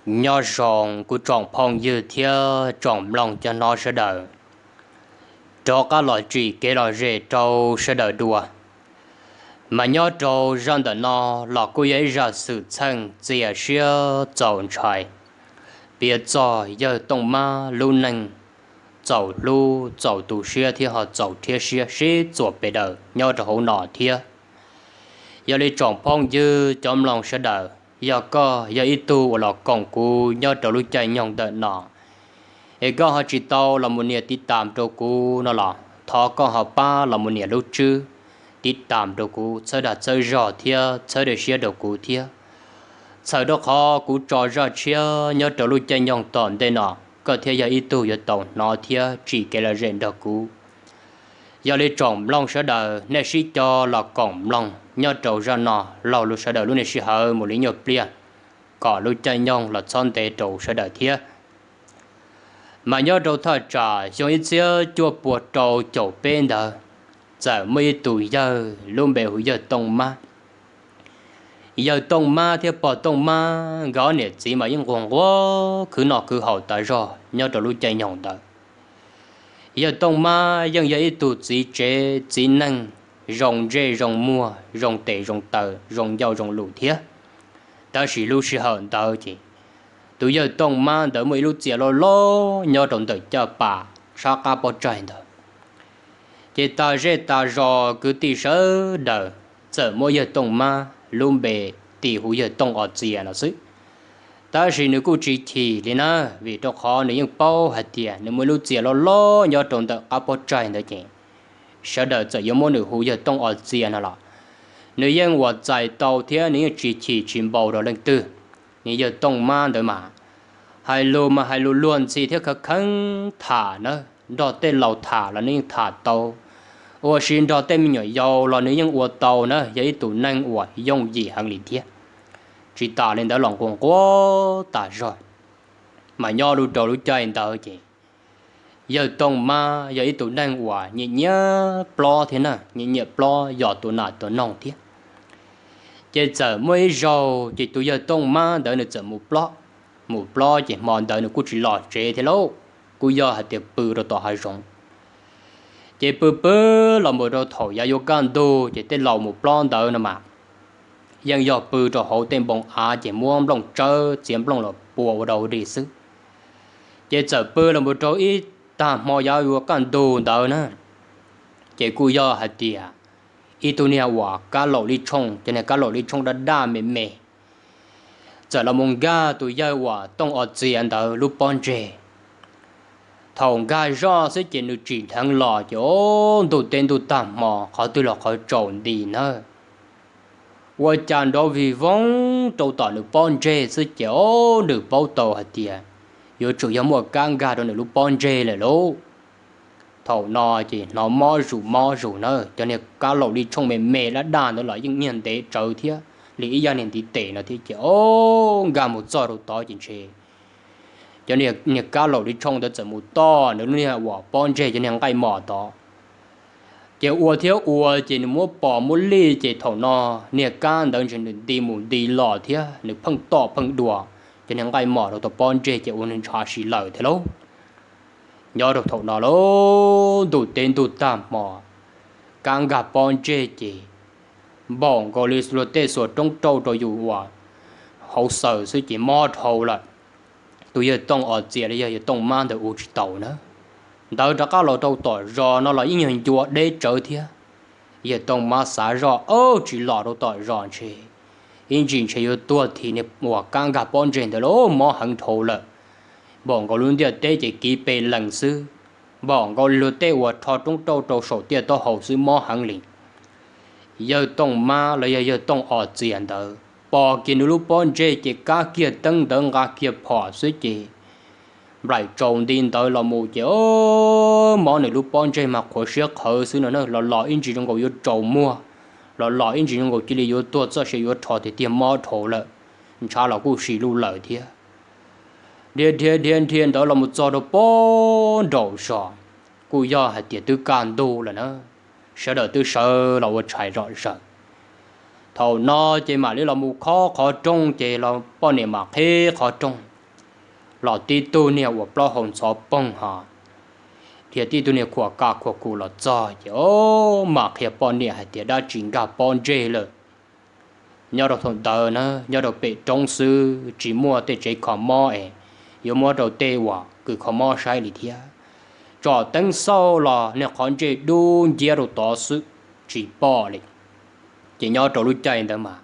Nyob zoo kuv tsoom phooj ywg thiab tsoom mloog cov hnov sawv daws, rov qab los tsim kev lom zem rau sawv daws dua. Mas nyob rau zaj ntawm no los kuj yog ib zaj xwm txheej txias siab txaus ntshai, piav txog yawg Tooj Mab lub neej txaus hlub txaus tu siab thiab ho txaus rhiab siab sib txuas pes daws nyob rau hauv no thiab. Yog li tsoom phooj ywg cov mloog sawv daws, yog koj yog ib tug uas los koom kuv nyob rau lub caij nyoog ntawm no, es koj ho tsis tau los mus nias tiv tam rau kuv no los thov koj ho pab los mus nias lub tswb tiv tam rau kuv, txhawb dag txhawb zog thiab txhawb dag siab rau kuv thiab. Txhawm rau qhov kuv tso zaj tshiab nyob rau lub caij nyoog tom ntej no, koj thiaj yog ib tug yuav tau hnov thiab tsim kev lom zem nrog kuv. Yog li tsoom mloog sawv daws, nej sib cog los koom mloog nyob rau zaj no laug lub sawv daws lub niag sij hawm mus li nyuag pliag, kom lub caij nyoog los txhob ntev rau sawv daws thiab. Mas nyob rau thaj tsam xyoo ib txhiab cuaj puas rau caum peb ntawd, txawm muaj ib tus yawg lub npe hu yawg Tooj Mab. Yawg Tooj Mab thiab pog Tooj Mab nkawd ob niam txiv mas yeej nquag nquag khwv noj khwv haus tas zog nyob rau lub caij nyoog ntawd. Yawg Tooj Mab yeej yog ib tug txiv tsev txiv neej zoo ntsej zoo muag, zoo tes zoo taw, zoo ncauj zoo lus thiab. Tab sis lub sij hawm ntawd ces tus yawg Tooj Mab ntawd muaj ib lub txias loj loj nyob rau ntawm caj pas sab qab pob tsaig ntawd. Ces tas zej tas zos kwv tij sawv daws txawm muab yawg Tooj Mab lub npe tis hu yawg Tooj Os Txias no xwb. Tab sis nws kuj tsis chim li na, vim rau qhov nws yeej paub hais tias nws muaj ib lub txias loj loj nyob rau ntawm qab pob tsaig ntawd ces sawv daws txawm yuav muab nws hu yawg Tooj Os Txias no los nws yeej ua txais tau thiab nws yeej tsis chim tsis npau rau leej twg. Nws yawg Tooj Mab ntawd mas hais lus mas hais lus luag ntxhi thiab khawv kheev tham na, nrog tej laus tham los nws yeej tham tau, ua si nrog tej me nyuam yaus los nws yeej ua tau na, yog ib tus neeg uas yooj yim heev li thiab. Tsis tas li ntawd los nquag nquag tas zog. Mas nyob rau lub caij ntawd ces yawg Tooj Mab yog ib tus neeg uas nyiam nyiam plob thiab na, nyiam nyiam plob yos tus nas tus noog thiab. Ces txawm muaj ib zaug ces tus yawg Tooj Mab ntawd nws txawm mus plob. Mus plob ces hmo ntawd nws kuj tsis los tsev thiab lauj, kuj yog hais tias pw rau tom hav zoov. Ces pw pw los mus rau thaum yav yuav kaj ntug ces tej laus mus plob ntawd no mas yeej yog pw rau hauv tej npoo av ces muab nplooj tsawb txiav nplooj los pua ua dau dig xwb. Ces txawm pw los mus rau ib tag hmo yav yuav kaj ntug ntawd na, ces kuj yog hais tias ib tug niag uas kab laum lij tshooj, cov niag kab laum lij tshooj daj daj me me, txawm los mus nkag tus yawg uas Tooj Os Txias ntawd lub pob ntseg. Thaum nkag zoj xwb ces nws tsim dheev los ces o, ntuj teb ntuj tag hmo qhov twg los qhov tsaus nti nawb. Ua cas nrov vig voob rau tom nws pob ntseg xwb ces o, nws paub tau hais tias yuav tsum yog muaj kab nkag rau nws lub pob ntseg lawm lauj. Thaum no ces hnov mob zus mob zus na, cov niag kab laum lij tshooj me me daj daj ntawd los yeej nyiag ntev tsawv thiab li ib yam niag ntiv tes no thiab ces o, nkag mus txog rau tod ces ntshe cov niag kab laum lij tshooj ntawd txawm mus toj nws lub niag uas pob ntseg cov niag nqaij mos tod. Ces ua thiab ua ces nws muab pos muab lij ces thaum no niag kab ntawd ntshe nws nti mus nti los thiab nws pheej toj pheej dua cov niag nqaij mos rau tom pob ntseg ces ua nws ntshav si lawm thiab lauj. Nyob rau thaum no lauj, ntuj teb ntuj tag hmo, kab nkag pob ntseg ces npaum nkaus li luag tej xuas roob rauj rau yus uas hauv xaws xwb ces mob dhau lawm. Tus yawg Tooj Os Txias los yog yawg Tooj Mab ntawd ua tsis taus na, ntawd rov qab los rau tom zos no los ib nyuag ncua deb tsawv thiab. Yawg Tooj Mab xav zoj ob tsis los rau tom zos ntshe ib ntsis ntshe yuav tuag this niag uas kab nkag pob ntseg ntawd lauj, mob heev dhau lawm. Npaum nkaus lub ntiaj teb ces kiv pes lees xwb, npaum nkaus li luag tej uas rho roob rauj rau saum tiaj taub hau xwb mob heev li. Yawg Tooj Mab los yog yawg Tooj Os Txias ntawd pom kiag nws lub pob ntseg ces kab kiag teeb ntawd nqa kiag phom xwb ces nplaim tsaus nti ntawd los mus ces o, mob nws lub pob ntseg mas qhuav siab qhawv xwb no na, los los ib ntsis zoo nkaus yuav tsaus muag, los los ib ntsis zoo nkaus cia li yuav tuag txoj sia yuav rho tiag tiag mob dhau lawm, ntshav los kuj si luj lawm thiab. Dhia dhia dhia dhia ntawd los mus txog rau pob nraum zos, kuj yog hais tias twb kaj ntug lawm na, sawv daws twb sawv los ua tshais zom zaws. Thaum no ces mam li los mus khob qhov rooj ces los poj niam mam qhib qhov rooj, los tib tug niag uas plaub hau ntxhov poog ho, thiab tib tug niag khuam kaj khuam kuv los txog ces o, mam qhia poj niam hais tias dab tsi nkag pob ntseg lawm. Nyob rau thaum ntawd na nyob rau pem roob xwb tsis muaj tej tsev kho mob es yuav muab rau tej uas kws kho mob saib li thiab. Tsom teeb xauj los niag qhov ntsej dub nciab rau tod xwb, tsis pom li. Ces nyob rau lub caij ntawd mas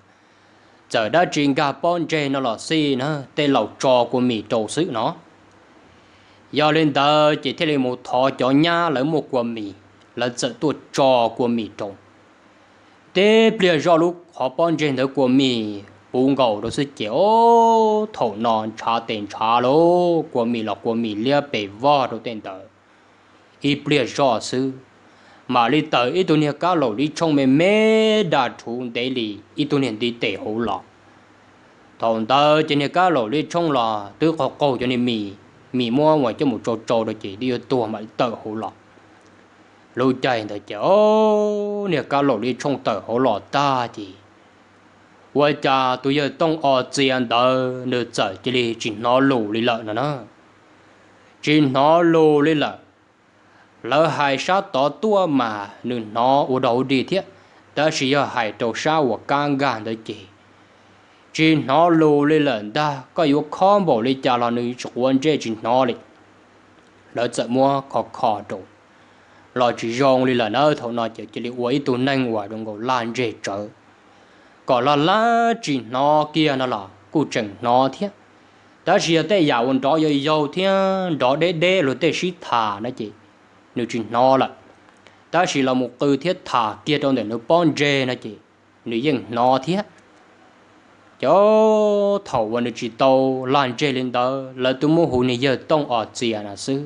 txawm dab tsi nkag pob ntseg no los xij na tej laus tso kua mis rau xwb no. Yog li ntawd ces thiaj li mus thov cov nyab lawv muaj kua mis, lawv txawm tuaj tso kua mis rau. Tib pliag zoj lub qhov pob ntseg ntawd kua mis puv nkaus rau xwb ces o, thaum no ntshav tes ntshav lauj, kua mis los kua mis liab pes vog rau tej ntawd. Ib pliag zoj xwb, mam li tawm ib tug niag kab laum li tshooj me me daj rhuv ntev li ib tug niag ntiv tes hauv los. Thaum ntawd ces niag kab laum li tshooj los twb qaug qaug cov niag mis, mis muab uas coj mus tsau tsau rau ces twb yuav tuag mam li tawm hauv los. Lub caij ntawd ces o, niag kab laum li tshooj tawm hauv los tag ces ua cas tus yawg Tooj Os Txias ntawd nws txawm cia li tsis hnov lus li lawm no na. Tsis hnov lus li lawm. Lawv hais sab tod tuaj mas nws hnov ua dog ua dig thiab, tab sis yog hais rau sab uas kab nkag ntawd ces tsis hnov lus li lawm ntag. Koj yuav khob npaum li cas los nws tsis quav ntsej tsis hnov li. Lawv txawm muab kho kho rau los tsis zoo li lawm na, thaum no ces cia li ua ib tug neeg uas zoo nkaus laj ntseg tsawv. Kom laj laj tsis hnov kiag no los kuj tseem hnov thiab, tab sis yog tej yam uas nrov yau yau thiab nrov deb deb luag tej sib tham no ces nws tsis hnov lawm. Tab sis los mus qw thiab tham kiag rau ntawm nws pob ntseg no ces nws yeej hnov thiab. Ces thaum uas nws tsis tau laj ntseg li ntawd lawv twb muab hu niag yawg Tooj Os Txias na xwb.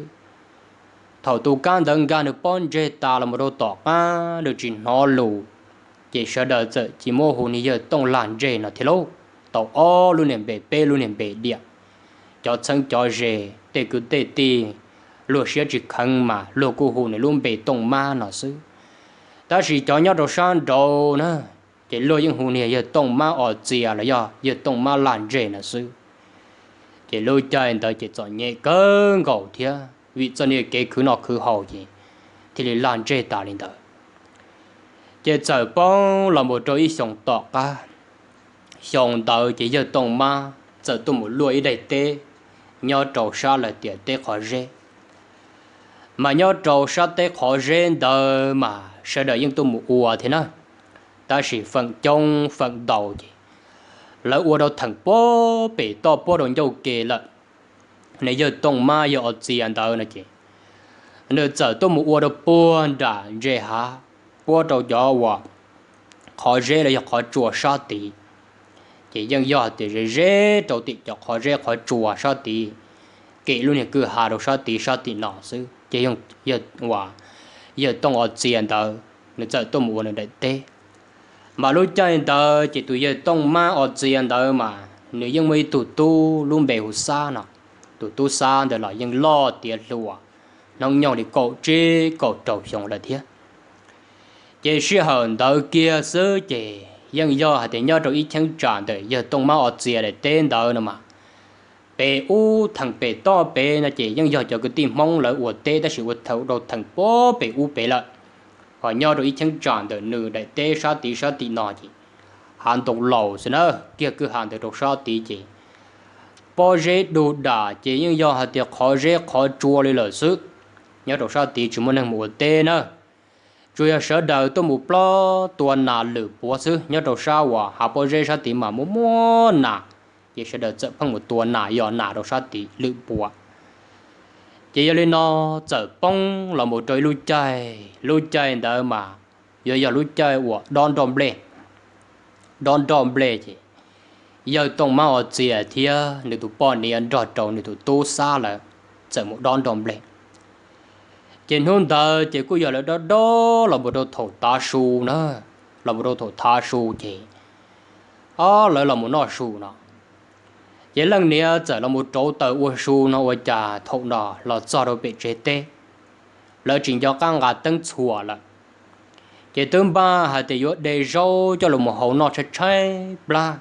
Thaum tus kab ntawd nkag nws pob ntseg tas los mus rau tom qab nws tsis hnov lus, ces sawv daws txawm cia muab hu niag yawg Tooj Laj Ntseg no thiab lauj. Tau ob lub niag npe peb lub niag npe diam. Cov txheeb cov ze, tej kwv tej tij, luag siab tsis kheev mas luag kuj hu nws lub npe Tooj Mab no xwb. Tab sis cov nyob rau sab nraud na, ces luag yeej hu niag yawg Tooj Mab Os Txias los yog yawg Tooj Mab Laj Ntseg no xwb. Ces lub caij ntawd ces txom nyem kawg nkaus thiab vim txoj niag kev khwv noj khwv haus ces thiaj li laj ntseg tas li ntawd. Ces txawm poob los mus rau ib xyoos tom qab. Xyoo ntawd ces yawg Tooj Mab txawm tuaj mus luaj ib daim teb nyob rau sab lawv tias teb qhov zeb. Mas nyob rau sab teb qhov zeb ntawd mas sawv daws yeej tuaj mus ua thiab na, tab sis feem coob feem ntau ces lawv ua rau theem puag pem toj puag rau ncauj ke lawm. Nws yawg Tooj Mab yawg Os Txias ntawd no ces nws txawm tuaj mus ua rau puag nram ntse hav, puab rau cov uas qhov zeb los yog qhov tsua sab tid. Ces yeej yog hais tias ze ze rau tim cov qhov zeb qhov tsua sab tid, kem lub niag kwj ha rau sab tid sab tim no xwb ces yawg, yawg Tooj Os Txias ntawd nws txawm tuaj mus ua nws daim teb. Mas lub caij ntawd ces tus yawg Tooj Mab Os Txias ntawd mas nws yeej muaj ib tug tub lub npe hu Xab no. Tus tub Xab ntawd los yeej loj tiav hluas, hnub nyoog li kaum tsib kaum rau xyoo lawm thiab. Ces sij hawm ntawd kiag xwb ces yeej yog hais tias nyob rau ib cheeb tsam ntawm yawg Tooj Mab Os Txias daim teb ntawd no mas, pem ub theem pem toj pem no ces yeej yog cov kwv tij Hmoob lawv ua teb tab sis ua thaum rau theem puag pem ub pem lawm. Ho nyob rau ib cheeb tsam ntawm nws daim teb sab tid sab tim no ces hav ntoo laus xwb na, kiag kwj ha ntawd rau sab tid ces pob zeb du dam ces yeej yog hais tias qhov zeb qhov tsua li lawm xwb. Nyob rau sab tid tsis muaj neeg mus ua teb na, tsuas yog sawv daws tuaj mus plob tua nas lwm puav xwb. Nyob rau sab uas hav pob zeb sab tid mas muaj muaj nas, ces sawv daws txawm pheej mus tua nas yos nas rau sab tid lwm puav. Ces yog li no txawm poob los mus rau ib lub caij, lub caij ntawd mas yuav yog lub caij uas dob nroj nplej. Dob nroj nplej ces yawg Tooj Mab Os Txias thiab nws tus poj niam nrog rau nws tus tub Xab lawv txawm mus dob nroj nplej. Ces hnub ntawd ces kuj yog lawv dob dob los mus rau thaum tav su na, los mus rau thaum tav su ces ob lawv los mus noj su no, ces leej niam txawm los mus rauv taws ua su no ua cas thaum no los txog rau pem tsev teb, lawv tsis nco qab nqa teeb txhuam lawm. Ces twb npaj hais tias yuav de zaub coj los mus hau noj tshaib tshaib plab,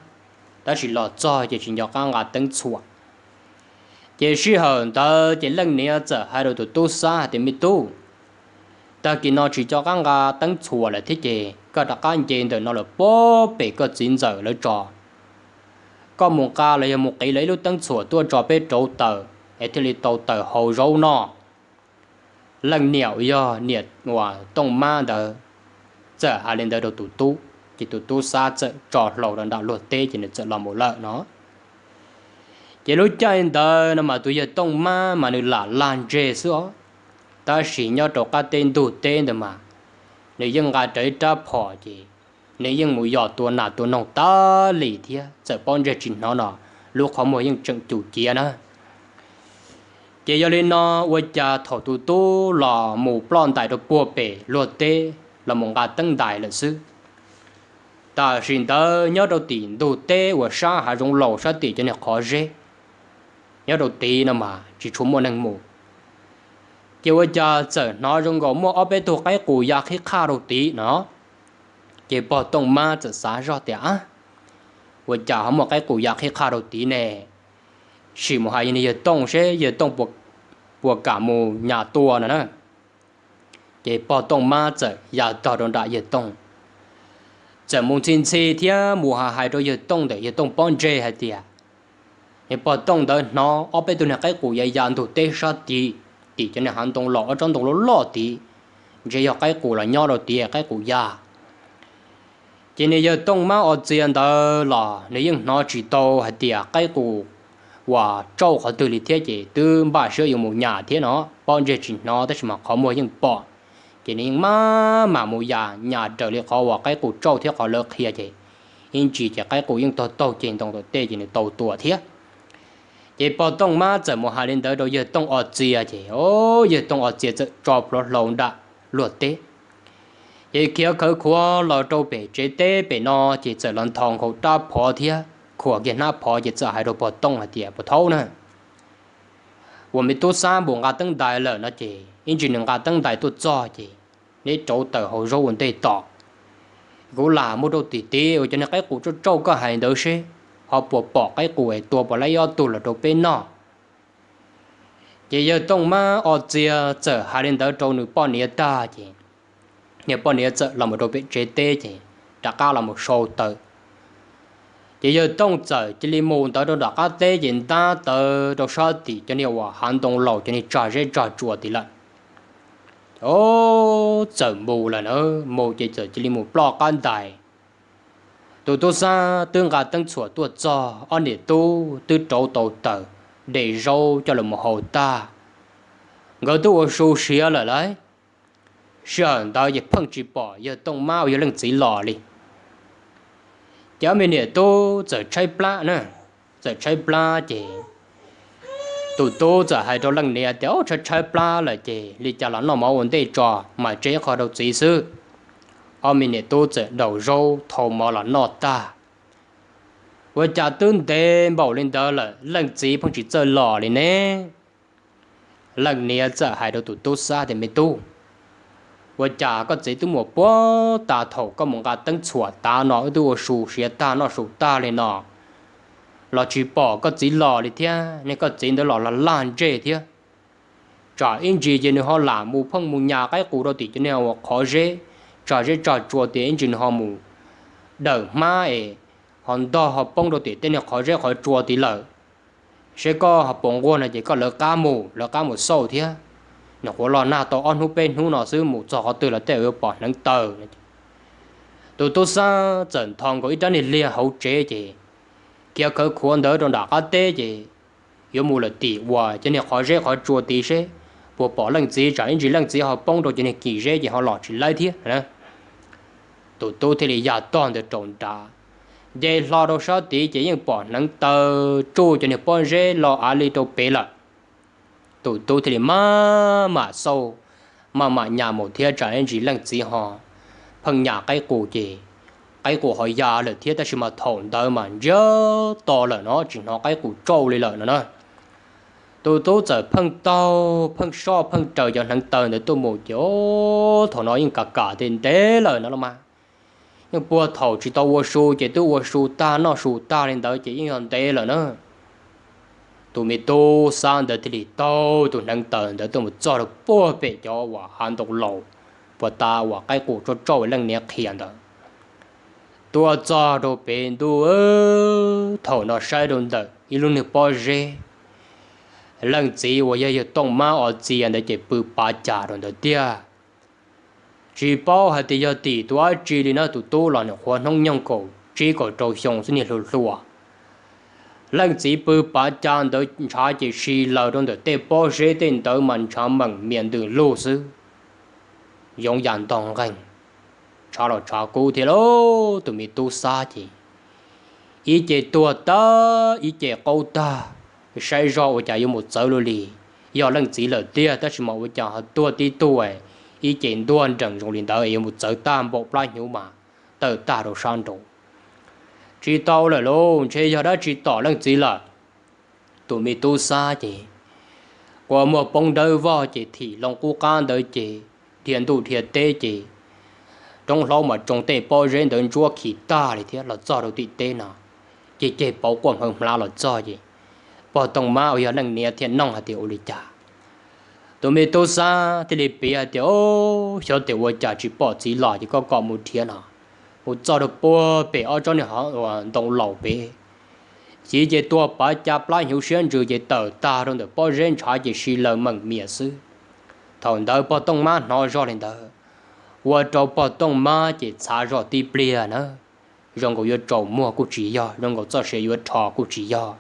tab sis los txog ces tsis nco qab nqa teeb txhuam. Ces sij hawm ntawd ces leej niam txawm hais rau tus tub Xab hais tias, Me tub, tag kis no tsis coj qab nqa teeb txhuam lawm thiab ces koj rov qab nce ntawm no lawm puag pem koj txiv ntxawm lawv tso. Koj mus nqa los yog mus qiv lawv ib lub teeb txhuam tuaj tso peb rauv taws es thiaj li tau taws hau zaub noj. Leej niam uas yog niam uas Tooj Mab ntawd txawm hais li ntawd rau tus tub, ces tus tub Xab txawm tso hlau rau nram luag teb ces nws txawm los mus lawm no. Ces lub caij ntawd no mas tus yawg Tooj Mab mas nws lam lag ntseg xwb os, tab sis nyob rau qab teb ntug teb ntawd mas nws yeej nqa rawv ib rab phom ces nws yeej mus yos tua nas tua noog tas li thiab, txawm pob ntseg tsis hnov no lub qhov muag yeej tseem cus ciav na. Ces yog li no ua cas thaum tus tub los mus ploj ntais rau puag pem luag teb los mus nqa teeb ntais lawm xwb, tam sim ntawd nyob rau tim ntug teb uas sab hav zoov laus sab tim cov niag qhov zeb nyob rau tid no mas tsis tshua muaj neeg mus. Ces ua cas txawm hnov zoo nkaus muaj ob peb tug qaib qus ya qhib qhaj rau tid no. Ces pog Tooj Mab txawm xav zoj tias, Ab, ua cas ho muaj qaib qus ya qhib qhaj rau tid ne? Sim mus hais yawg Tooj seb yawg Tooj puas kam mus nyas tua no na. Ces pog Tooj Mab txawm ya tog rau nram yawg Tooj, txawm mus ntxhi ntxhi thiab mus hais hais rau yawg Tooj ntawm yawg Tooj pob ntseg hais tias, yawg pog Tooj ntawd hnov ob peb tug niag qaib qus ya ya ntug teb sab tid, tim cov niag hav ntoo los ob tsob ntoo loj loj tid, ntshe yog qaib qus los nyob rau tid qaib qus ya. Ces niag yawg Tooj Mab Os Txias ntawd los nws yeej hnov tsis tau hais tias qaib qus uas tsauj qhov twg li thiab ces twb npaj siab yuav mus nyas thiab no, pob ntseg tsis hnov tab sis mas qhov muag yeej pom. Ces nws yeej maj mam mus ya nyas raws li qhov uas qaib qus tsauj thiab qhov lawv qhia ces ib ntsis ces qaib qus yeej taug taug ceg ntoo tom tej ces nws tau tua thiab. Ces pog Tooj Mab txawm mus hais li ntawd rau yawg Tooj Os Txias ces yawg Tooj Os Txias txawm tso plhuav hlau nram luag teb, ces khiav khawv khuav los rau pem tsev teb pem no, ces txawm los nthos nkaus rab phom thiab khuam kiag hnab phom ces txawm hais rau pog Tooj hais tias, Pog Thaub na, uas me tub Xab npus nqa teeb ntais lawm no ces ib ntsis nws nqa teeb ntais tuaj txog ces neb rauv taws hau zaub ua ntej tom. Kuv lam mus rau tim tid uas cov niag qaib qus tsauj tsauj koj hais ntawd seb ho puas pom qaib qus es tua puas laib ob tug los rau peb noj. Ces yawg Tooj Mab Os Txias txawm hais li ntawd rau nws poj niam tag ces niag poj niam txawm los mus rau pem tsev teb ces rov qab los mus sau taws. Ces yawg Tooj txawm cia li mus ntawd rau nram qab teb ces ntab tawv rau sab tim cov niag uas hav ntoo laus cov niag tsag zeb tsag tsua tid lawm. Txawm mus lawm na, mus ces txawm cia li mus ploj qab ntais. Tus tub Xab twb nqa teeb txhuam tuaj txog, ob niam tub twb rauv tau taws, de zaub coj los mus hau tag. Nkawd twb ua su siav lawm lauj, sij hawm ntawd ces pheej tsis pom yawg Tooj Mab uas yog leej txiv los li. Ces ob me niam tub txawm tshaib plab na, txawm tshaib plab ces tus tub txawm hais rau leej niam tias, Tshaib tshaib plab lawm ces li cas los noj mov ua ntej tso, mas tseg ib qho rau txiv xwb. Ob me niam tub txawm daus zaub thau mov los noj tag. Ua cas twb ntev npaum li ntawd lawm leej txiv pheej tsis txawj los li ne? Leej niam txawm hais rau tus tub Xab tias, Me tub, ua cas koj txiv twb mus puag ta thaum koj mus nqa teeb txhuam tav no, wb twb ua su siav tag noj su tag li no los tsis pom koj txiv los li thiab ne? Koj txiv ntawd los lag lag ntseg thiab. Tsam ib ntsis ces nws ho lam mus pheej mus nyas qaib qus rau tim cov niag uas qhov zeb, tsag zeb tsag tsua tid, ib ntsis nws ho mus dawm hmab es ho ntog ho poob rau tim tej niag qhov zeb qhov tsua tid lawm. Seb koj ho puas nquag no ces koj lawv qab mus, lawv qab mus xauj thiab. Nyuam qhuav los nag tau ob hnub peb hnub no xwb, mus txog qhov twg los tej yuav pom hneev taw. Tus tub Xab txawm nthos nkaus ib rab niag liag hauv tsev ces khiav khawv khuav ntawd rau nram qab teb ces yuav mus lawm tim uas cov niag qhov zeb qhov tsua tid seb puas pom leej txiv, tsam ib ntsis leej txiv ho poob rau cov niag kis zeb ces ho los tsis laib thiab. Tus tub thiaj li ya tog ntawd rau nrad, nce hlo rau sab tid ces yeej pom hneev taw tsuj cov niag pob zeb los av li rau pem lawm. Tus tub thiaj li maj mam xauj, maj mam nyas mus thiab, tsam ib ntsis leej txiv ho pheej nyas qaib qus ces qaib qus ho ya lawm thiab, tab sis mas thaum ntawd mas ntsiag to lawm no tsis hnov qaib qus tsauj li lawm no na. Tus tub txawm pheej taug pheej soj pheej raws cov hneev taw ntawd tuaj mus ces thaum no yeej kam kam tias ntev lawm no los mas, yeej puag thaum tsis tau ua su ces twb ua su tag noj su tag li ntawd ces yeej yog ntev lawm na. Tus me tub Xab ntawd thiaj li taug tus hneev taws ntawd tuaj mus txog rau puag pem cov uas hav ntoo laus, puag ta uas qaib qus tsauj tsauj leej niam qhia ntawd. Tuaj txog rau pem ntuj, thaum no saib rau ntawm ib lub niag pob zeb, leej txiv uas yog yawg Tooj Mab Os Txia ntawd ces pw pav cas rau ntawd tiag. Tsis paub hais tias yog tim tus dab tsi li na, tus tub los nws qhuav hnub nyoog kaum tsib kaum rau xyoo xwb, niag hluas hluas. Leej txiv pw pav cas ntawd ntshav ces si laws rau ntawm tej pob zeb tej ntawd mas ntshav meem mias ntws lug xwb, yoov yam ntog nqeeg, ntshav los ntshav kub thiab lauj. Tus me tub Xab ces ib ce tuag tag ib ce qaub tag, saib zog ua cas yuav mus txawv luaj li. Yog leej txiv lawm tiag tab sis mas ua cas ho tuag tib tug, ib ce ntuag nrees zoo li ntawd yuav mus txawv tag npaum plab hnyuv mas tawm tag rau sab nraud. Tsis tau lawm lauj, ntshe yog dab tsi tom leej txiv lawm. Tus me tub Xab ces kua muag poob dawb vog ces thim loo qub qab ntawd ces dhia ntuj dhia teb ces roob hlaub mas tsoo tej pob zeb ntawd ntsuab khi tag li thiab los txog rau tim teb no, ces ceg pauv quaj hmawv hmlav los txog ces pog Tooj Mab uas yog leej niam thiaj nug hais tias ua li cas. Tus me tub Xab thiaj li piav hais tias, Au, xyov tias ua cas tsis pom txiv los ces koj kom mus nrhiav no. Mus txog rau puag pem ob tsob niag hav ntoo laus pem, txiv ces tuag pav cas plab hnyuv siab ntsws ces tawm tag rau ntawm pob zeb, ntshav ces si laws meem mias xwb. Thaum ntawd pog Tooj Mab hnov zog li ntawd, ua rau pog Tooj Mab ces txhav zog tib pliag na, zoo nkaus yuav tsaus muag kuj tsis yog, zoo nkaus txoj sia yuav rho kuj tsis yog,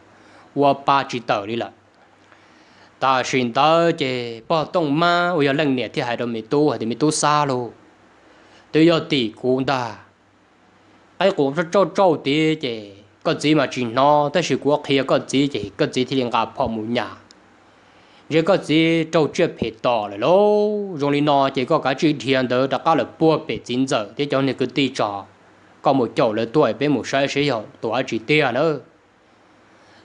ua pa tsis tawm li lawm. Tam sim ntawd ces pog Tooj Mab uas yog leej niam thiaj hais rau me tub hais tias, Me tub Xab lauj, twb yog tim kuv ntag. Qaib qus tsauj tsauj tid ces koj txiv mas tsis hnov, tab sis kuv qhia koj txiv ces koj txiv thiaj li nqa phom mus nyas. Ntshe koj txiv raug tsiaj phem tom lawm lauj. Zoo li no ces koj kav tsij dhia ntawd rov qab lawm puag pem txiv ntxawm thiab cov niag kwv tij tso, koj mus caum lawv tuaj peb mus saib seb yog tus dab tsi tiag nawb.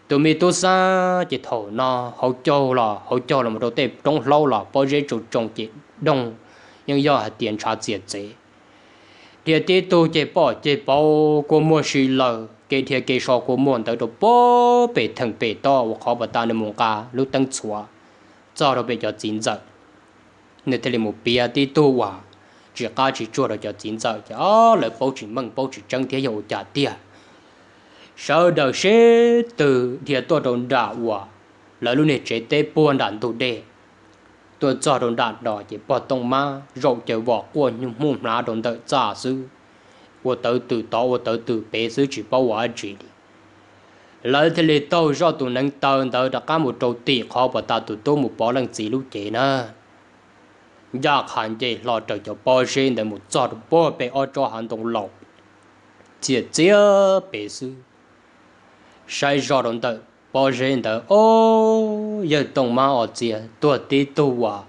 Tus me tub Xab ces thaum no hauv caug los hauv caug los mus rau tej roob hlaub los pob zeb tsoo tsoo ces doog, yeej yog hais tias ntshav txias txev. Dhia tib tug ces pom ceg pauv kua muag si laws, kev dhia kev so kua muag ntawd rau puag pem theem pem toj uas qhov pas tas nws mus nqa lub teeb txhuav txog rau pem cov txiv ntxawm. Nws thiaj li mus piav tib tug uas tsis qab tsis tsuag rau cov txiv ntxawm ces, o, lawv paub tsis meej paub tsis tseeb thiab yog ua cas tiag. Sawv daws sib tw dhia tuaj rau nram uas lawv lub niag tsev teb puag nram ntug dej. Tuaj txog rau nram no ces pog Tooj Mab zaum caws vom quaj hmub hmlav rau ntawm txaj xwb, ua tawv twm tod ua tawv twm pem xwb tsis paub ua dab tsi li. Lawv thiaj li taug zoj tus hneev taw ntawd rov qab mus rau tim qhov pas tas tus tub mus pov leej txiv lub cev na. Ncaj qha nce hlo raws cov pob zeb ntawd mus txog rau puag pem ob tsob hav ntoo laus txias txiab pem xwb. Saib zog rau ntawm pob zeb ntawd, o, yawg Tooj Mab Os Txia tuag tib tug uas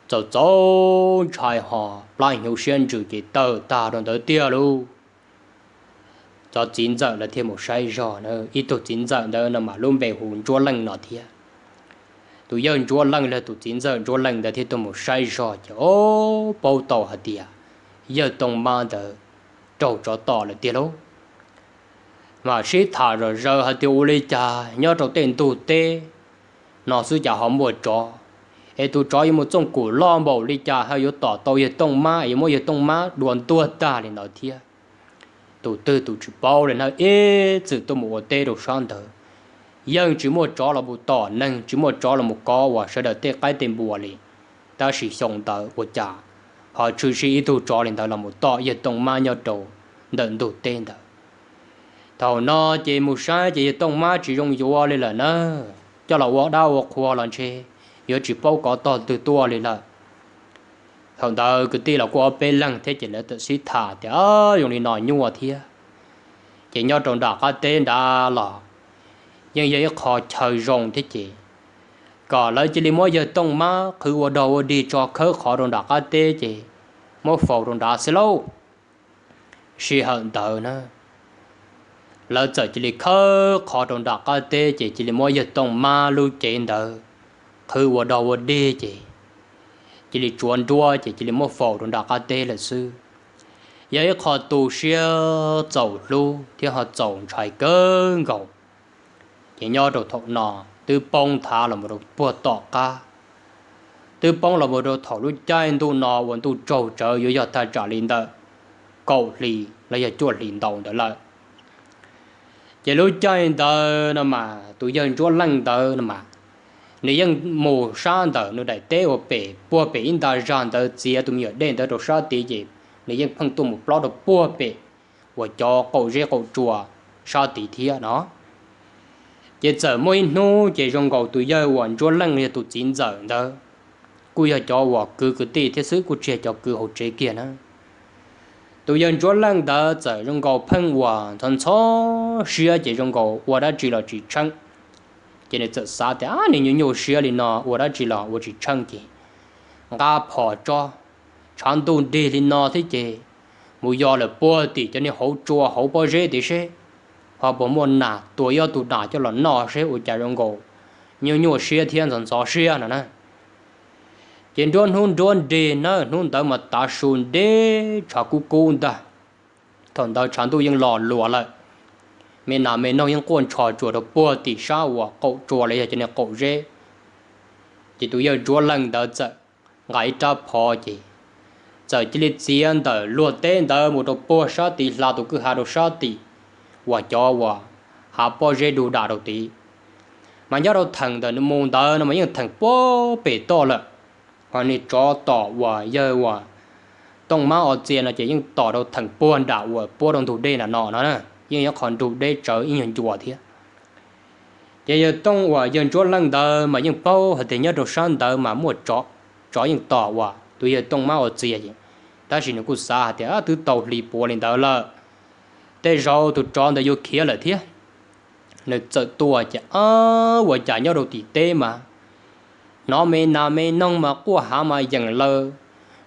txaus txaus ntshai ho plab hnyuv siab ntsws ces tawm tag rau ntawd tiag lauj. Cov txiv ntxawm lawv thiaj mus saib zog na, ib tug txiv ntxawm ntawd no mas lub npe hu Ntsuab Leej no thiab. Tus yawg Ntsuab Leej los tus txiv ntxawm Ntsuab Leej ntawd thiaj tuaj mus saib zog ces, o, paub tau hais tias yawg Tooj Mab ntawd raug tsov tom lawm tiag lauj. Mas sib tham zom zaws hais tias ua li cas nyob rau tej ntug teb no xwb cas ho muaj tsov, es tus tsov yuav mus txooj kum loj npaum li cas ho yuav tom tau yawg Tooj Mab es yuav muab yawg Tooj Mab dua ntuag tag li ntawd thiab. Tus twg tus tsis paub li na, ib txwm tuaj mus ua teb rau sab ntawd, yeej tsis muaj tsov los mus tom neeg, tsis muaj tsov los mus kov uas sawv daws tej qaib tej npua li. Tab sis xyoo ntawd ua cas ho tshwm sim ib tug tsov li ntawd los mus tom yawg Tooj Mab nyob rau ntawm ntug teb ntawd. Thaum no ces mus saib ces yawg Tooj Mab tsis zoo yuav li lawm na, coj los ua dab ua qhua los ntshe yuav tsis paub kov tog twg tuaj li lawm. Thaum ntawd kwv tij los kuj ob peb leeg thiab ces lawv txawm sib tham tias, Zoo li no nyuaj thiab. Ces nyob rau nram qab teb nrad los yeej yog ib qho chaw zoo thiab ces kom lawv cia li muab yawg Tooj Mab qhwv ua dog ua dig tso khawb qhov rau nram qab teb ces muab faus rau nrad xwb lauj. Sij hawm ntawd na, lawv txawm cia li khawb qhov rau nram qab teb ces cia li muab yawg Tooj Mab lub cev ntawd qhwv ua dog ua dig ces cia li tsuav nruab ces cia li muab faus rau nram qab teb lawm xwb. Yog ib qho tu siab txaus hlub thiab ho txaus ntshai kawg nkaus. Ces nyob rau thaum no twb poob nthav los mus rau puag tom qab, twb poob los mus rau thaum lub caij ntuj no uas ntuj tsaug tsawv yuav yog thaj tsam li ntawm kaum hli los yog cuaj hlis ntaus ntawd lawm. Ces lub caij ntawd no mas tus yawg Ntsuab Leej ntawd no mas nws yeej mus sab ntawm nws daim teb uas pem puag pem ib nta zag ntawd txiav tus me nyuam dej ntawd rau sab tid ces nws yeej pheej tuaj mus plob rau puag pem uas cov qaum zeb qaum tsua sab tid thiab no. Ces txawm muaj ib hnub ces zoo nkaus tus yawg uas Ntsuab Leej yog tus txiv ntxawm ntawd kuj yog cov uas kwv kwv tij thiab xwb, kuj tsis yog cov kwv hauv tsev kiag na. Tus yawg Ntsuab Leej ntawd txawm zoo nkaus pheej uas ntxhov ntxhov siab ces zoo nkaus ua dab tsi los tsis tsheej. Ces nws txawm xav tias, Ab, nws nyuaj nyuaj siab li no ua dab tsi los ua tsis tsheej ces nqa phom tso, tshav ntuj nrig li no thiab ces mus yos lawm puag tim cov niag hauv tsua hauv pob zeb tid seb ho puas muaj nas, tua ib ob tug nas coj los noj seb ua cas zoo nkaus nyuaj nyuaj siab thiab ntxhov ntxhov siab no na. Ces nruab hnub nruab nrig na, hnub ntawd mas tav su ntev tshav kub kub ntag. Thaum ntawd tshav ntuj yeej los luas lawm, me nas me noog yeej quaj ntsho tsuas rau puag tim sab uas qaum tsua los yog cov niag qaum zeb. Ces tus yawg Ntsuab Leej ntawd txawm nqa ib rab phom ces txawm cia li txiav ntawm luag teb ntawd mus rau puag sab tid hla tus kwj ha rau sab tim uas cov uas hav pob zeb dug dam rau tid. Mas nyob rau theem ntawm nws mus ntawd no mas yeej theem puag pem toj lawm, ho niag tsov tom uas yawg uas Tooj Mab Os Txia no ces yeej tom rau theem puag nram uas puab rau ntug dej nram no no, yeej yog qhov nrug deb tsawv ib nyuag ncua thiab. Ces yawg Tooj uas yawg Ntsuab Leej ntawd mas yeej paub hais tias nyob rau sab ntawd mas muaj tsov, tsov yeej tom uas tus yawg Tooj Mab Os Txia ces, tab sis nws kuj xav hais tias twb tau hli puav li ntawd lawm, tej zaum tus tsov ntawd yuav khiav lawm thiab. Nws txawm tuaj ces ua cas nyob rau tim teb mas hnov me nas me noog mas quaj hav mas yeem lawv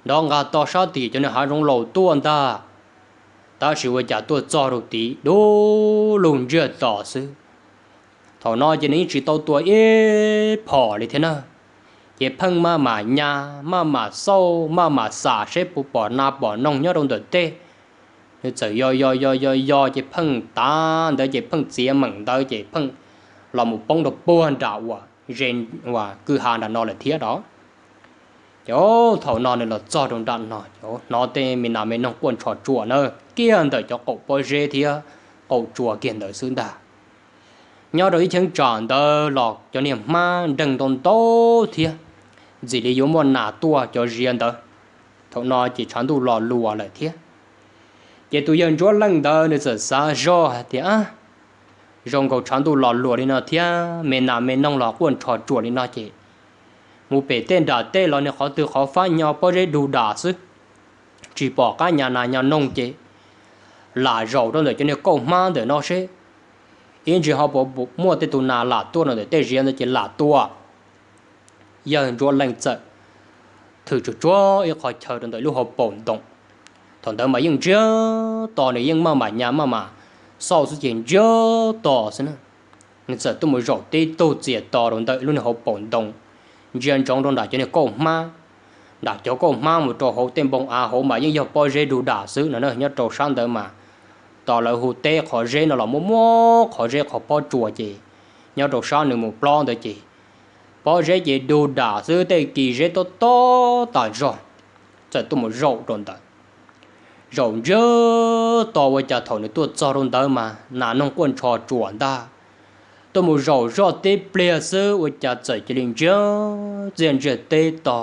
nrov nqa tog sab tim cov niag hav zoov laus tuaj ntag. Tab sis ua cas tuaj txog rau tid dub lug ntsiag to xwb. Thaum no ces nws yeej tsis tau tua ib phom li thiab na, ces pheej maj mam nyas maj mam xauj maj mam xam seb puas pom nas pom noog nyob rau ntawm tej. Nws txawm yos yos yos yos yos ces pheej tav ntawd ces pheej txiav meem ntawd ces pheej los mus poob rau puag nram uas ze uas kwj ha nram no lawm thiab os. Ces thaum no nws los txog rau nram no ces hnov tej me nas me noog quaj ntsho tsuam na, kiag ntawm cov qaum pob zeb thiab qaum tsua kiag ntawd xwb ntag. Nyob rau ib cheeb tsam ntawd los cov niag hmab nreeg ntau ntau thiab, ntxim li yuav muaj nas tuaj cov ziav ntawd. Thaum no ces tshav ntuj los luas lawm thiab. Ces tus yawg Ntsuab Leej ntawd nws txawm xav zoj hais tias, Zoo nkaus tshav ntuj los luas li no thiab me nas me noog los quaj ntsho tsuam li no ces mus pem tej nram tej los niag qhov twg qhov fab nyo pob zeb dug dam xwb, tsis pom qab nyas nas nyas noog ces lam zaum rau ntawm cov niag kauj hmab ntawm no seb ib ntsis ho puas muaj tej tus nas lam tuaj rau ntawm tej ziav ntawd ces lam tua. Yawg Ntsuab Leej txawm thwm tsuag tsuag ib qho chaw rau ntawm lub hauv paus ntoo. Thaum ntawd mas yeej ntsiag to, nws yeej maj mam nyas maj mam xauj xwb ces ntsiag to xwb na. Nws txawm tuaj mus zaum tib tug txias to rau ntawm lub niag hauv paus ntoo, ntsia ntsoov rau nram cov niag kauj hmab. Nram cov kauj hmab mus rau hauv tej npoo av hauv mas yeej yog pob zeb dug dam xwb no na. Nyob rau sab ntawd mas tos lawv hu teb qhov zeb no los muaj muab qhov zeb qhov pob tsuas ces nyob rau sab nws mus plob ntawd ces pob zeb ces dug dam xwb, tej kis zeb tob tob tas zog. Txawm tuaj mus zaum rau ntawd, zaum ntsiag to ua cas thaum nws tuaj txog rau ntawd mas nas noog quaj ntsho tsuam ntag. Tuaj mus zaum zoj tib pliag xwb ua cas txawm cia li ntsiag txiaj ntsiag teb to,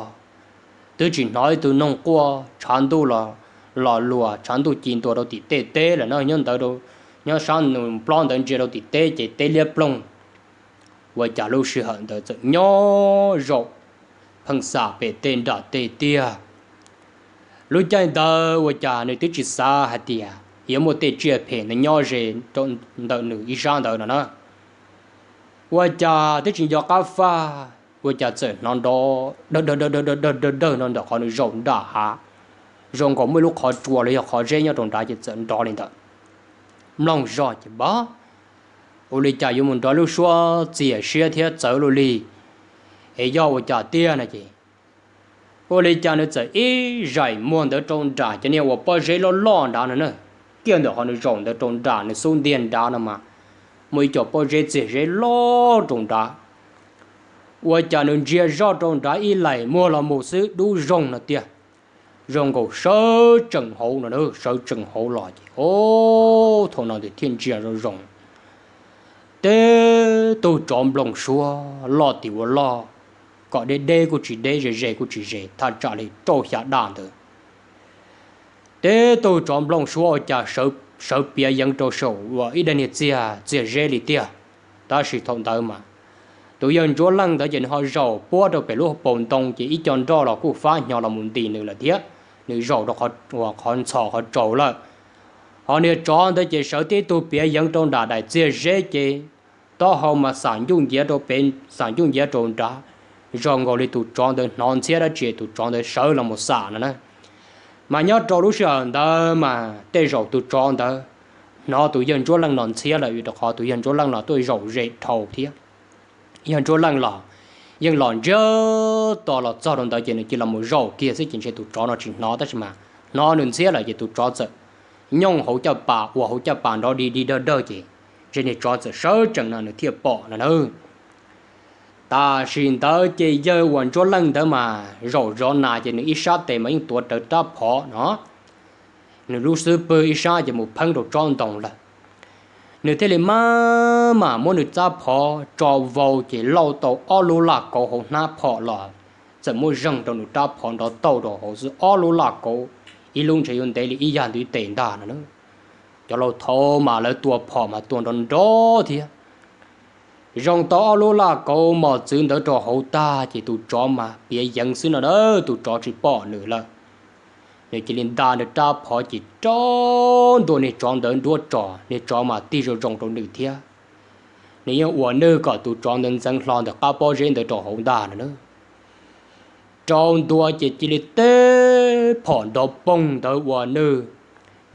twb tsis hnov ib tug noog quaj, tshav ntuj los luas, tshav ntuj ci ntua rau tim tej teb lawm na. Nyob ntawd, nyob sab nws plob ntawd ntsia rau tim teb ces teb liab ploog. Ua cas lub sij hawm ntawd txawm nyob zaum pheej xam pem tej nram tej tiag. Lub caij ntawd ua cas nws twb tsis xav hais tias yuav muaj tej tsiaj phem ntawd nyob ze rau ntawm nws ib sab ntawd no na. Ua cas twb tsis nco qab faj, ua cas txawm hnov nrov dawg dawg dawg dawg dawg dawg dawg no ntawm qhov nws zaum nram hav, zoo nkaus muaj ib lub qhov tsua los yog qhov zeb nyob rau nrad ces txawm nrov li ntawd. Mloog zoj ces npab, ua li cas yuav mus nrov lub suab txias siab thiab txawv luaj li, es yog ua cas tiag no ces ua li cas nws txawm ib zaim muag ntawd rau nram cov niag uas pob zeb loj loj nrad no na. Kiag ntawm qhov nws zaum ntawd rau nram nws xub ntiag nrad no mas muaj ib co pob zeb txias zeb loj rau nrad. Ua cas nws ntsia zoj rau nrad ib laim muag los mus xwb dub zoo no tiag. Zoo nkaus sawv tsees hauv no, sawv tsees hauv los ces, o, thaum no nws thiaj ntsia zoo zoo. Teb tug tsov nplooj suab loj tim ua loj, kom deb deb kuj tsis deb, ze ze kuj tsis ze, thaj tsam li rau xya daj ntawd. Teb tug tsov nplooj suab ua cas sawv piav yeev rau saum uas ib daim niag txiag txiag zeb li tiag. Tab sis thaum ntawd mas tus yawg ntsuab leej ntawd ces nws ho zaum puab rau pem lub paus ntoo ces ib co nroj los kuj fab hnyo los mus ntis nws lawm thiab. Nws zaum rau qhov ntxhov qhov tsaus lawm. Ho niag tsov ntawd ces sawv tib tug piav yeev rau nram daim txiag zeb ces taub hau mas xam ncuj nciav rau pem xam ncuj nciav rau nrad, zoo nkaus li tus tsov ntawd hnov ntxhiab dab tsi tus tsov ntawd sawv los mus xam no na. Mas nyob rau lub sij hawm ntawd mas tej zaum tus tsov ntawd hnov tus yawg ntsuab leej no ntxhiab lawm, vim rau qhov tus yawg ntsuab leej los tuaj zaum ze dhau thiab. Yawg ntsuab leej los yeej los ntsiag to los txog rau ntawd ces nws cia los mus zaum kiag xwb ces ntshe tus tsov no tsis hnov, tab sis mas hnov nws ntxhiab lawm ces tus tsov txawm nyooj hauv caj pas, ua hauv caj pas nrov dig dig dawg dawg ces ntshe niag tsov txawm sawv tsees no nws thiaj pom no na. Tam sim ntawd ces yawg uas ntsuab leej ntawd mas zaum zov nas ces nws ib sab tes mas yeej tuav rawv rab phom no, nws lub xub pwg ib sab ces mus pheeb rau tsob ntoo lawm. Nws thiaj li maj mam muab nws rab phom tso vau ces lauj tau ob lub laj kauv hauv hnab phom los, txawm muab zeeg rau nws rab phom nrov tauj rau hauv xwb, ob lub laj kauv, ib lub ntshe yuav ntev li ib yag ntwv tes ntag no na. Cov laus thaud mas lawv tua phom mas tua nrov nrov thiab. Zoo tau ob lub laj kauv mos txwv ntawd rau hauv tag ces tus tsov mas piav yeev xwb no na, tus tsov tsis pom nws lawm. Nws cia li nta nws rab phom ces rau ntua niag tsov ntawd nruab tsos, niag tsov mas tig zoo zoo rau nws thiab. Nws yeej ua nwj kom tus tsov ntawd ntxeev hlo ntawm qab pob zeb ntawd rau hauv ntag no na. Rau ntua ces cia li teb phom nrov poog ntawd ua nwj,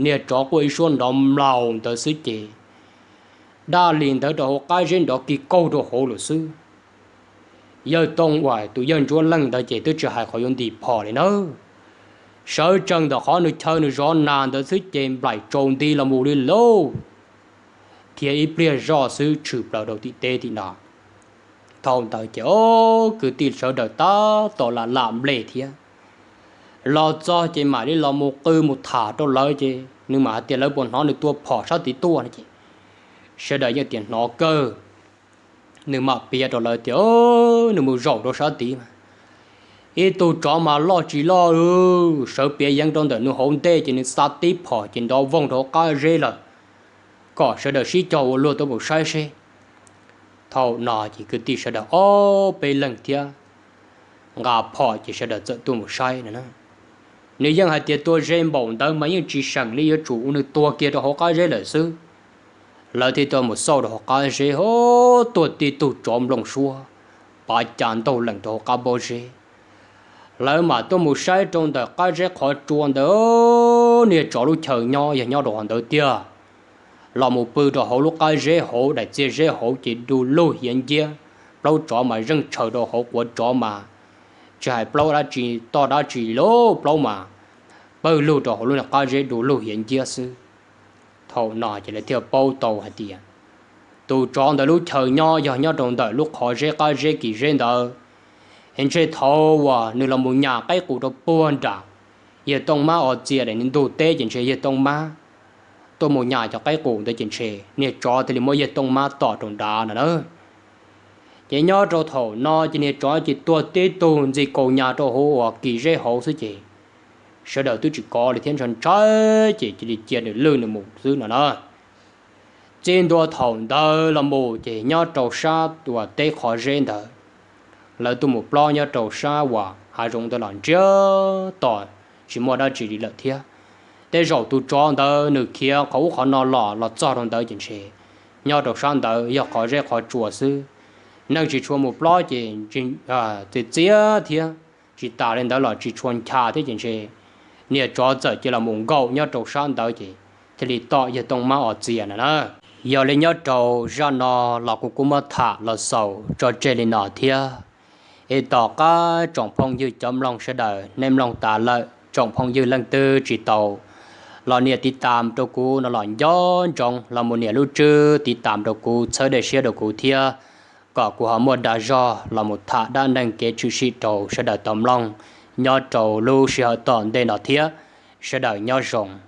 niag tsov quaj ib suab nrov mlaus ntawd xwb ces daj li ntawd rau hauv qab zeb nrov kis kaug rau hauv lawm xwb. Yawg Tooj uas tus yawg ntsuab leej ntawd ces twb tsis hais qhov yuav ntim phom li na, sawv tsees ntawm qhov nws chaw nws zov nas ntawd xwb ces nplaim tsaus nti los mus li lauj, thiab ib pliag zoj xwb tshwm plaws rau tim teb tim no. Thaum ntawd ces o, kwv tij sawv daws tab tom lam lam nplej thiab. Los txog ces mam li los mus qw mus tham rau lawv ces nws mam hais tias lawv puas hnov nws tua phom sab tid tuaj no ces sawv daws yeej tias hnov kawg. Nws mam piav rau lawv tias nws mus zaum rau sab tid mas ib tug tsov mas loj tsis loj, sawv piav yeev rau ntawm nws hauv ntej ces nws xa tib phom ces nrov voog rau hauv qab zeb lawm, kom sawv daws sib cog ua luag tuaj mus saib seb. Thaum no ces kwv tij sawv daws ob peb leeg thiab nqa phom ces sawv daws txawm tuaj mus saib no na. Nws yeej hais tias tua ze npaum ntawd mas yeej tsis seem li, yuav tsum ua nws tuag kiag rau hauv qab zeb lawm xwb. Lawv thiaj tuaj mus xauj rau hauv qab zeb, o, tuag tib tug tsov nplooj suab pav cas ntaug lees rau hauv qab pob zeb. Lawv mam tuaj mus saib rau ntawm qab zeb qhov tsua ntawd, niag tsov lub chaw nyob yog nyob rau hauv ntawd tiag. Los mus pw rau hauv lub qab zeb hauv daim txiag zeb hauv ces du lug hiav nciab, plaub tsov mas zeeg tshaws rau hauv quav tsov mas tsis hais plaub dab tsi toj dab tsi li, plaub mas pawg lug rau hauv lub niag qab zeb du lug hiav nciab xwb. Thaum no ces lawv thiaj paub tau hais tias tus tsov ntawd lub chaw nyob yog nyob rau ntawm lub qhov zeb qab zeb kis zeb ntawd. Es ntshe thaum uas nws los mus nyas qaib qus rau puag nram yawg Tooj Mab Os Txias daim niag ntug teb ces ntshe yawg Tooj Mab tuaj mus nyas cov qaib qus ntawd ces ntshe niag tsov thiaj li muab yawg Tooj Mab tom rau nrad no na. Ces nyob rau thaum no ces niag tsov ces tuag tib tug ntxi kaus nyas rau hauv uas kis zeb hauv xwb ces sawv daws twb tsis kov li thiab, ntshai ntshai ces cia li cia nws lwj nws mus xwb no na. Txij ntua thaum ntawd los mus ces nyob rau sab uas teb qhov zeb ntawd, lawv tuaj mus plob nyob rau sab uas hav zoov ntawd los ntsiag to, tsis muaj dab tsi li lawm thiab. Tej zaum tus tsov ntawd nws khiav qhov ub qhov no los los txog rau ntawd ces ntshe nyob rau sab ntawd yog qhov zeb qhov tsua xwb, neeg tsis tshua mus plob ces txias txias thiab. Tsis tas li ntawd los tsis tshua ncha thiab ces ntshe niag tsov txawm cia los mus nkaum nyob rau sab ntawd ces thiaj li tom yawg Tooj Mab Os Txias no na. Yog li nyob rau zaj no los kuv kuj muab tham los xaus tso tseg li no thiab. Es tom qab tsoom phooj ywg cov mloog sawv daws nej mloog tas lawm, tsoom phooj ywg leej twg tsis tau los nias tiv tam rau kuv no los nco ntsoov los mus nias lub tswb tiv tam rau kuv, txhawb daim siab rau kuv thiab. kom kuv ho muaj dag zog los mus tham dab neeg kev tshwm sim rau sawv daws tau mloog nyob rau lub sij hawm tom ntej no thiab. Sawv daws nyob zoo.